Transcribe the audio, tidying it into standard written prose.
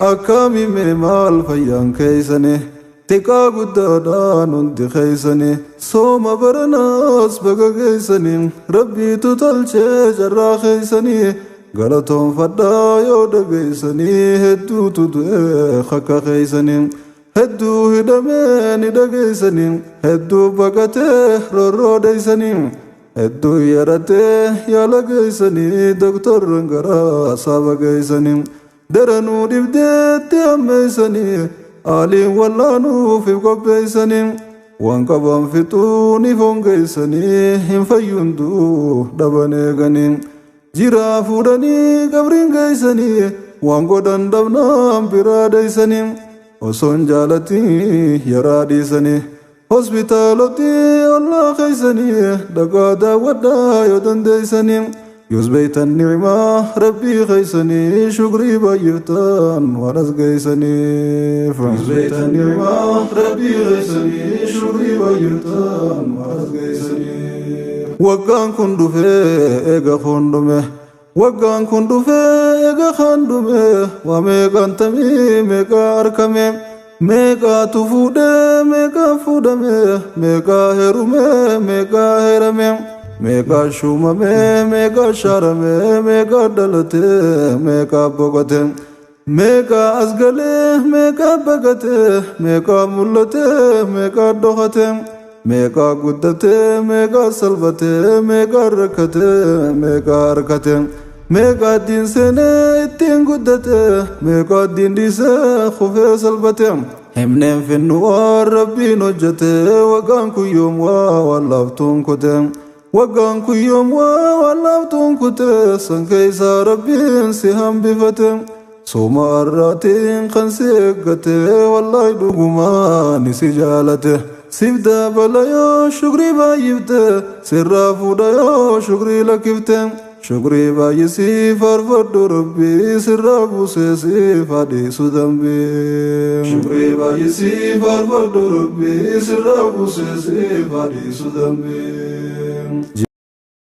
Akkami mee maal fayyaan keeysani xiqqaa guddaadhaan hundi keeysani sooma baranaas baga geeysani rabbiitu tolchee carraa keeysani galatoonfadhaa yoo dhageeysanii hedduutu du'ee akka keeysani hedduu hidhamee ni dhageeysani hedduu baqatee roorroo dheeysanii hedduu yaratee yaala geeysanii doktorran garaa saaba geeysanii daranuu dhibdeetti hammeeysanii aaliin wallaanuuf if qopheeysanii waan qaban fixuun if hongeeysanii hin fayyunduu dhaban eeganii jiraa fuudhanii qabriin geeysanii waan godhan dhabnaan biraa dheeysanii osoon jaalatii yaraa dhiisanii hospitaalotti ollaa keeysanii dhagaa daawwadhaa yoo dandeeysanii yoos beeytan ni'imaa rabbii keeysanii shukrii baay'iftan waan as geeysaniif. Yoos beeytan ni'imaa rabbii keeysanii shukrii baay'iftan waan as geeysaniif. Waggaan kun dhufee eega koon dhume, waggaan kun dhufee eega kaan dhume, waa meeqaan tamii meeqaa argame, meeqaatu fuudhee meeqaa fuudhame, meeqaa heerume meeqaa heerame, meeqaa shuumame meeqaa shaarame, meeqaa dhalate meeqaa boqote, meeqaa as galee meeqaa baqate, meeqaa mul'ate meeqaa dhokate, meeqaa guddate meeqaa salphate, meeqaa rakkate meeqaa harkate, meeqaa diin seenee ittiin guddate, meeqaa diin dhiisee kufee salphate. Himneen finnu waan rabbiin hojjete. Waggaan kun yoom waa waan laaftuun kute, waggaan kun yoom waa waan laaftuun kute, san keessaa rabbiin si hambifate, sooma har'aatiin kan si eeggate, wallaahi dhugumaan si jaalate. Siif dabala yoo shukrii baay'ifte, sirraa fuudha yoo shukrii lakkifte. Shukrii baay'isii faarfadhu, rabbii sirraa buusee siif hadhiisu dambii. Shukrii baay'isii faarfadhu, rabbii sirraa buusee siif hadhiisu dambii.